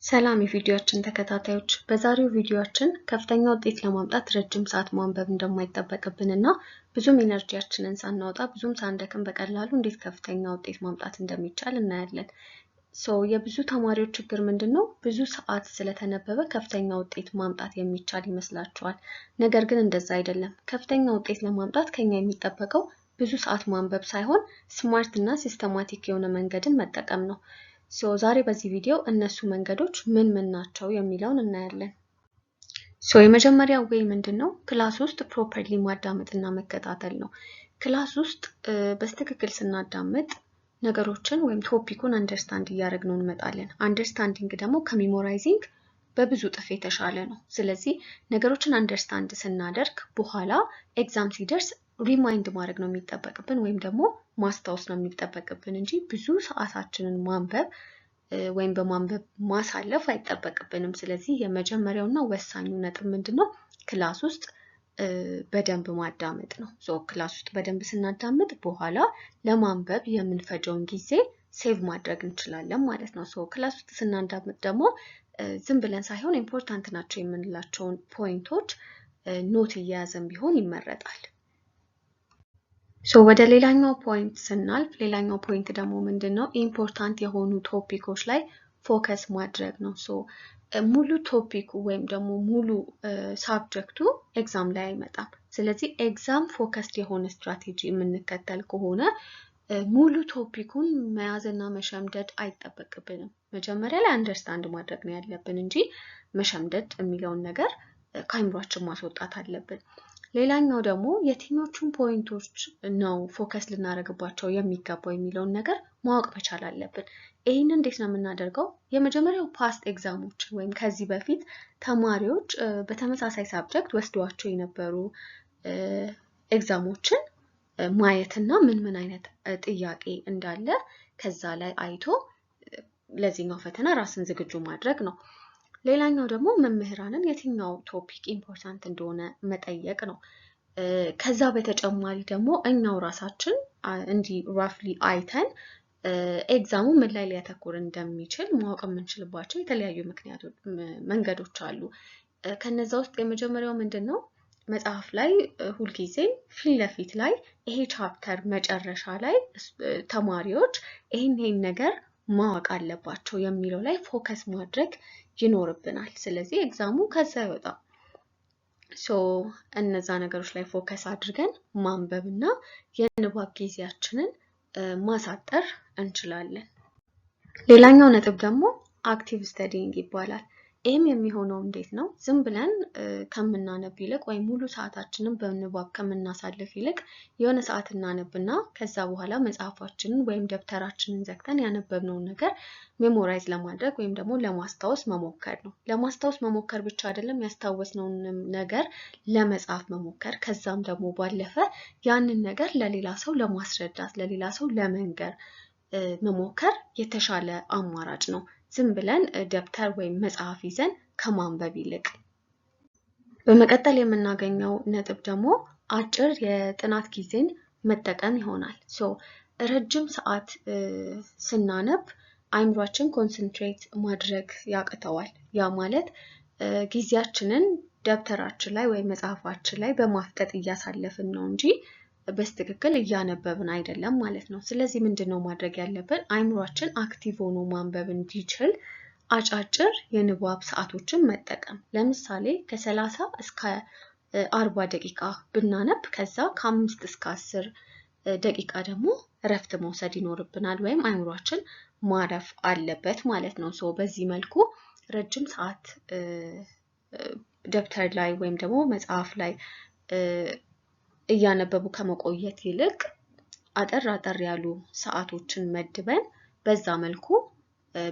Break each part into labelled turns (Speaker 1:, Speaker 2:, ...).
Speaker 1: ሰላም የቪዲዮአችን ተከታታዮች፣ በዛሬው ቪዲዮአችን ከፍተኛ ውጤት ለማምጣት ረጅም ሰዓት ማንበብ እንደማይጠበቅብን እና ብዙም energy ያችንን ሳናወጣ፣ ብዙም ሳንደክም በቀላሉ እንዴት ከፍተኛ ውጤት ማምጣት እንደሚቻል እናያለን። So የብዙ ተማሪዎች ችግር ምንድን ነው? ብዙ ሰዓት ስለተነበበ ከፍተኛ ውጤት ማምጣት የሚቻል ይመስላቸዋል። ነገር ግን እንደዛ አይደለም። ከፍተኛ ውጤት ለማምጣት ከኛ የሚጠበቀው ብዙ ሰዓት ማንበብ ሳይሆን smart እና systematic የሆነ መንገድን መጠቀም ነው። So ዛሬ በዚህ ቪዲዮ እነሱ መንገዶች ምን ምን ናቸው የሚለውን እናያለን። So የመጀመሪያው way ምንድን ነው? Class ውስጥ properly ማዳመጥ እና መከታተል ነው። Class ውስጥ በትክክል ስናዳምጥ ነገሮችን ወይም topic ኩን understand እያደረግነው እንመጣለን። Understanding ደግሞ ከ memorizing በብዙ እጥፍ የተሻለ ነው። ስለዚህ ነገሮችን understand ስናደርግ በኋላ exam ሲደርስ remind ማድረግ ነው የሚጠበቅብን ወይም ደግሞ ማስታወስ ነው የሚጠበቅብን እንጂ ብዙ ሰዓታችንን ማንበብ ወይም በማንበብ ማሳለፍ አይጠበቅብንም። ስለዚህ የመጀመሪያውና ወሳኙ ነጥብ ምንድን ነው? Class ውስጥ በደንብ ማዳመጥ ነው። So class ውስጥ በደንብ ስናዳምጥ በኋላ ለማንበብ የምንፈጀውን ጊዜ save ማድረግ እንችላለን ማለት ነው። So class ውስጥ ስናዳምጥ ደግሞ ዝም ብለን ሳይሆን important ናቸው የምንላቸውን point ኦች note እየያዘን ቢሆን ይመረጣል። So ወደ ሌላኛው point ስናልፍ፣ ሌላኛው point ደግሞ ምንድን ነው? Important የሆኑ topic ኦች ላይ focus ማድረግ ነው። So ሙሉ topic ኩ ወይም ደግሞ ሙሉ subject ኡ exam ላይ አይመጣም። ስለዚህ exam focused የሆነ ስትራቴጂ የምንከተል ከሆነ ሙሉ topic ኩን መያዝና መሸምደድ አይጠበቅብንም። መጀመሪያ ላይ understand ማድረግ ነው ያለብን እንጂ መሸምደድ የሚለውን ነገር ከአይምሯችን ማስወጣት አለብን። ሌላኛው ደግሞ የትኞቹን point ኦች ነው focus ልናደርግባቸው የሚገባው የሚለውን ነገር ማወቅ መቻል አለብን። ይህን እንዴት ነው የምናደርገው? የመጀመሪያው past exam ኦች ወይም ከዚህ በፊት ተማሪዎች በተመሳሳይ subject ወስደዋቸው የነበሩ exam ኦችን ማየትና ምን ምን አይነት ጥያቄ እንዳለ ከዛ ላይ አይቶ ለዚህኛው ፈተና ራስን ዝግጁ ማድረግ ነው። ሌላኛው ደግሞ መምህራንን የትኛው topic important እንደሆነ መጠየቅ ነው። ከዛ በተጨማሪ ደግሞ እኛው ራሳችን እንዲህ roughly አይተን exam ኡ ምን ላይ ሊያተኩር እንደሚችል ማወቅ የምንችልባቸው የተለያዩ ምክንያቶች መንገዶች አሉ። ከነዛ ውስጥ የመጀመሪያው ምንድን ነው? መጽሐፍ ላይ ሁልጊዜም ፊት ለፊት ላይ ይሄ chapter መጨረሻ ላይ ተማሪዎች ይሄን ይሄን ነገር ማወቅ አለባቸው የሚለው ላይ focus ማድረግ ይኖርብናል። ስለዚህ exam ኡ ከዛ አይወጣም። So እነዛ ነገሮች ላይ focus አድርገን ማንበብ እና የንባብ ጊዜያችንን ማሳጠር እንችላለን። ሌላኛው ነጥብ ደግሞ active studying ይባላል። ይህም የሚሆነው እንዴት ነው? ዝም ብለን ከምናነብ ይልቅ ወይም ሙሉ ሰዓታችንን በንባብ ከምናሳልፍ ይልቅ የሆነ ሰዓት እናነብና ከዛ በኋላ መጽሐፋችንን ወይም ደብተራችንን ዘግተን ያነበብነውን ነገር memorize ለማድረግ ወይም ደግሞ ለማስታወስ መሞከር ነው። ለማስታወስ መሞከር ብቻ አይደለም፣ ያስታወስነውንም ነገር ለመጻፍ መሞከር፣ ከዛም ደግሞ ባለፈ ያንን ነገር ለሌላ ሰው ለማስረዳት፣ ለሌላ ሰው ለመንገር መሞከር የተሻለ አማራጭ ነው፣ ዝም ብለን ደብተር ወይም መጽሐፍ ይዘን ከማንበብ ይልቅ። በመቀጠል የምናገኘው ነጥብ ደግሞ አጭር የጥናት ጊዜን መጠቀም ይሆናል። So ረጅም ሰዓት ስናነብ አይምሯችን concentrate ማድረግ ያቅተዋል። ያ ማለት ጊዜያችንን ደብተራችን ላይ ወይም መጽሐፋችን ላይ በማፍጠጥ እያሳለፍን ነው እንጂ በትክክል እያነበብን አይደለም ማለት ነው። ስለዚህ ምንድን ነው ማድረግ ያለብን? አይምሯችን active ሆኖ ማንበብ እንዲችል አጫጭር የንባብ ሰዓቶችን መጠቀም። ለምሳሌ ከ30 እስከ 40 ደቂቃ ብናነብ ከዛ ከ5 እስከ 10 ደቂቃ ደግሞ እረፍት መውሰድ ይኖርብናል ወይም አይምሯችን ማረፍ አለበት ማለት ነው። So በዚህ መልኩ ረጅም ሰዓት ደብተር ላይ ወይም ደግሞ መጽሐፍ ላይ እያነበቡ ከመቆየት ይልቅ አጠር አጠር ያሉ ሰዓቶችን መድበን በዛ መልኩ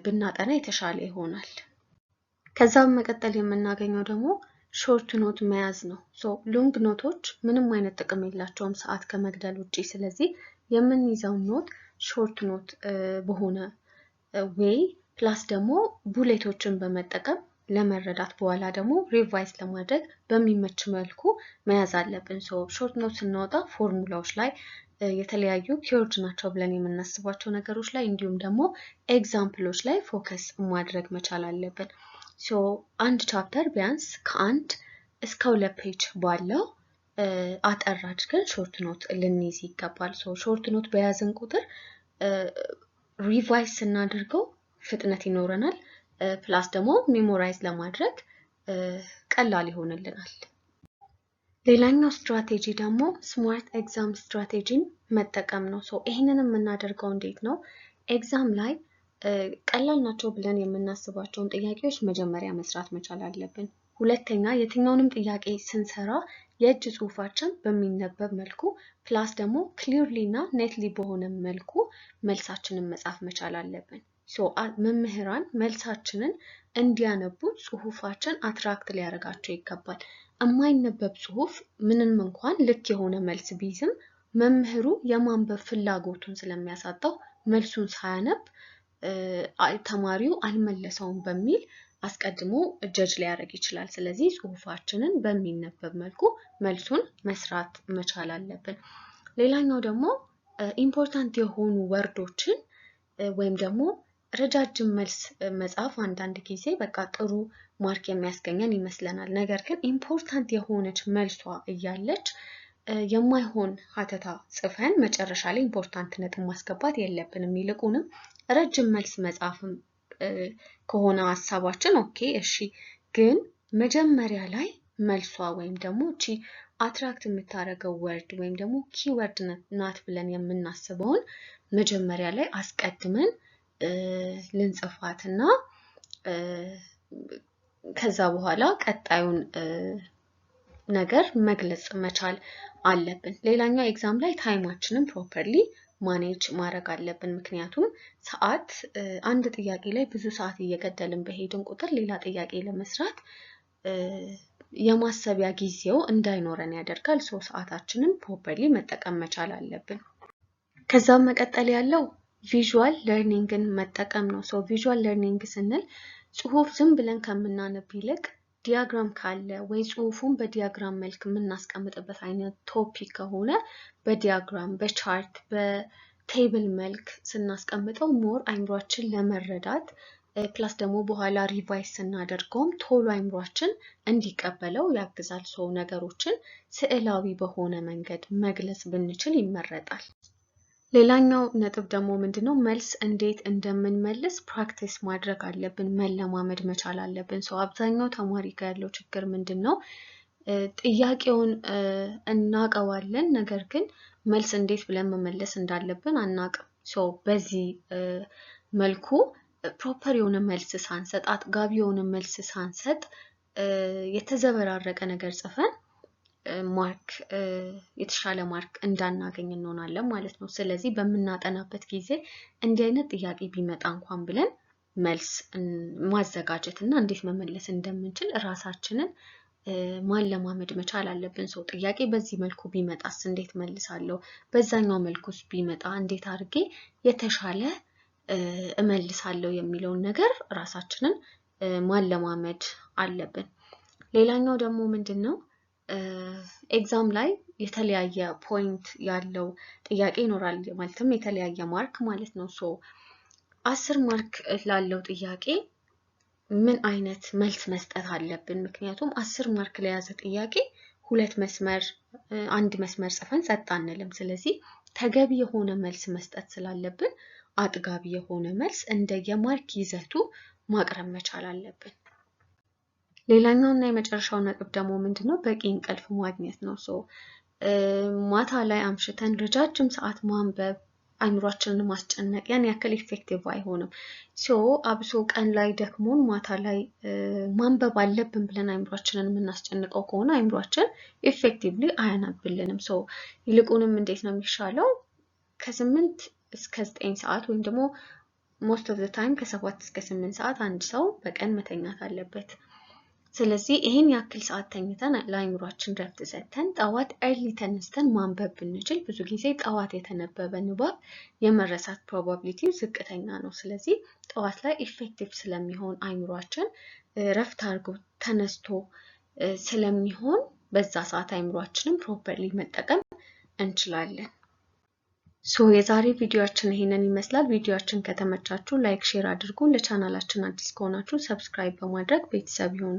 Speaker 1: ብናጠና የተሻለ ይሆናል። ከዛ በመቀጠል የምናገኘው ደግሞ short note መያዝ ነው። So long note ኦች ምንም አይነት ጥቅም የላቸውም ሰዓት ከመግደል ውጪ። ስለዚህ የምንይዘው note short note በሆነ way plus ደግሞ bullet ኦችን በመጠቀም ለመረዳት፣ በኋላ ደግሞ revise ለማድረግ በሚመች መልኩ መያዝ አለብን። So short note ስናወጣ ፎርሙላዎች ላይ የተለያዩ keyword ናቸው ብለን የምናስባቸው ነገሮች ላይ እንዲሁም ደግሞ example ኦች ላይ focus ማድረግ መቻል አለብን። So አንድ chapter ቢያንስ ከ1 እስከ 2 page ባለው አጠር አድርገን short note ልንይዝ ይገባል። So short note በያዝን ቁጥር revise ስናደርገው ፍጥነት ይኖረናል። Plus ደግሞ memorize ለማድረግ ቀላል ይሆንልናል። ሌላኛው ስትራቴጂ ደግሞ smart exam strategy ን መጠቀም ነው። So ይህንን የምናደርገው እንዴት ነው? Exam ላይ ቀላል ናቸው ብለን የምናስባቸውን ጥያቄዎች መጀመሪያ መስራት መቻል አለብን። ሁለተኛ፣ የትኛውንም ጥያቄ ስንሰራ የእጅ ጽሁፋችን በሚነበብ መልኩ plus ደግሞ clearly እና neatly በሆነ መልኩ መልሳችንን መጻፍ መቻል አለብን። So መምህራን መልሳችንን እንዲያነቡት ጽሁፋችን attract ሊያደርጋቸው ይገባል። የማይነበብ ጽሁፍ ምንም እንኳን ልክ የሆነ መልስ ቢይዝም መምህሩ የማንበብ ፍላጎቱን ስለሚያሳጣው መልሱን ሳያነብ ተማሪው አልመለሰውም በሚል አስቀድሞ judge ሊያደርግ ይችላል። ስለዚህ ጽሁፋችንን በሚነበብ መልኩ መልሱን መስራት መቻል አለብን። ሌላኛው ደግሞ important የሆኑ word ኦችን ወይም ደግሞ ረጃጅም መልስ መጻፍ አንዳንድ ጊዜ በቃ ጥሩ mark የሚያስገኘን ይመስለናል። ነገር ግን important የሆነች መልሷ እያለች የማይሆን ሀተታ ጽፈን መጨረሻ ላይ important ነጥብ ማስገባት የለብንም። ይልቁንም ረጅም መልስ መጻፍም ከሆነ ሀሳባችን okay እሺ፣ ግን መጀመሪያ ላይ መልሷ ወይም ደግሞ እቺ attract የምታደርገው word ወይም ደግሞ keyword ናት ብለን የምናስበውን መጀመሪያ ላይ አስቀድመን ልንጽፋት እና ከዛ በኋላ ቀጣዩን ነገር መግለጽ መቻል አለብን። ሌላኛው exam ላይ time ኣችንን properly manage ማድረግ አለብን። ምክንያቱም ሰዓት አንድ ጥያቄ ላይ ብዙ ሰዓት እየገደልን በሄድን ቁጥር ሌላ ጥያቄ ለመስራት የማሰቢያ ጊዜው እንዳይኖረን ያደርጋል። So ሰዓታችንን properly መጠቀም መቻል አለብን። ከዛም መቀጠል ያለው visual learning ን መጠቀም ነው። So visual learning ስንል ጽሁፍ ዝም ብለን ከምናነብ ይልቅ diagram ካለ ወይ ጽሁፉን በ diagram መልክ የምናስቀምጥበት አይነት topic ከሆነ በ diagram፣ በ chart፣ በ table መልክ ስናስቀምጠው more አይምሯችን ለመረዳት plus ደግሞ በኋላ revise ስናደርገውም ቶሎ አይምሯችን እንዲቀበለው ያግዛል። So ነገሮችን ስዕላዊ በሆነ መንገድ መግለጽ ብንችል ይመረጣል። ሌላኛው ነጥብ ደግሞ ምንድነው? መልስ እንዴት እንደምንመልስ practice ማድረግ አለብን፣ መለማመድ መቻል አለብን። So አብዛኛው ተማሪ ጋር ያለው ችግር ምንድን ነው? ጥያቄውን እናውቀዋለን፣ ነገር ግን መልስ እንዴት ብለን መመለስ እንዳለብን አናውቅም። So በዚህ መልኩ proper የሆነ መልስ ሳንሰጥ፣ አጥጋቢ የሆነ መልስ ሳንሰጥ የተዘበራረቀ ነገር ጽፈን mark የተሻለ mark እንዳናገኝ እንሆናለን ማለት ነው። ስለዚህ በምናጠናበት ጊዜ እንዲህ አይነት ጥያቄ ቢመጣ እንኳን ብለን መልስ ማዘጋጀት እና እንዴት መመለስ እንደምንችል ራሳችንን ማለማመድ መቻል አለብን። So ጥያቄ በዚህ መልኩ ቢመጣስ እንዴት መልሳለሁ? በዛኛው መልኩስ ቢመጣ እንዴት አድርጌ የተሻለ እመልሳለሁ የሚለውን ነገር ራሳችንን ማለማመድ አለብን። ሌላኛው ደግሞ ምንድን ነው? Exam ላይ የተለያየ point ያለው ጥያቄ ይኖራል። ማለትም የተለያየ mark ማለት ነው። So 10 mark ላለው ጥያቄ ምን አይነት መልስ መስጠት አለብን? ምክንያቱም 10 mark ለያዘ ጥያቄ ሁለት መስመር፣ አንድ መስመር ጽፈን ጸጥ አንልም። ስለዚህ ተገቢ የሆነ መልስ መስጠት ስላለብን አጥጋቢ የሆነ መልስ እንደየ mark ይዘቱ ማቅረብ መቻል አለብን። ሌላኛው እና የመጨረሻው ነጥብ ደግሞ ምንድነው? በቂ እንቅልፍ ማግኘት ነው። So ማታ ላይ አምሽተን ረጃጅም ሰዓት ማንበብ፣ አይምሯችንን ማስጨነቅ ያን ያክል effective አይሆንም። So አብሶ ቀን ላይ ደክሞን ማታ ላይ ማንበብ አለብን ብለን አይምሯችንን የምናስጨንቀው ከሆነ አይምሯችን effectively አያነብልንም። So ይልቁንም እንዴት ነው የሚሻለው? ከ8 እስከ 9 ሰዓት ወይም ደግሞ most of the time ከ7 እስከ 8 ሰዓት አንድ ሰው በቀን መተኛት አለበት። ስለዚህ ይሄን ያክል ሰዓት ተኝተን ለአይምሯችን ረፍት ሰጥተን ጠዋት early ተነስተን ማንበብ ብንችል፣ ብዙ ጊዜ ጠዋት የተነበበ ንባብ የመረሳት probability ው ዝቅተኛ ነው። ስለዚህ ጠዋት ላይ effective ስለሚሆን፣ አይምሯችን ረፍት አድርጎ ተነስቶ ስለሚሆን በዛ ሰዓት አይምሯችንን properly መጠቀም እንችላለን። So የዛሬ ቪዲዮአችን ይሄንን ይመስላል። ቪዲዮአችን ከተመቻችሁ like፣ share አድርጉ። ለቻናላችን አዲስ ከሆናችሁ subscribe በማድረግ ቤተሰብ ይሁኑ።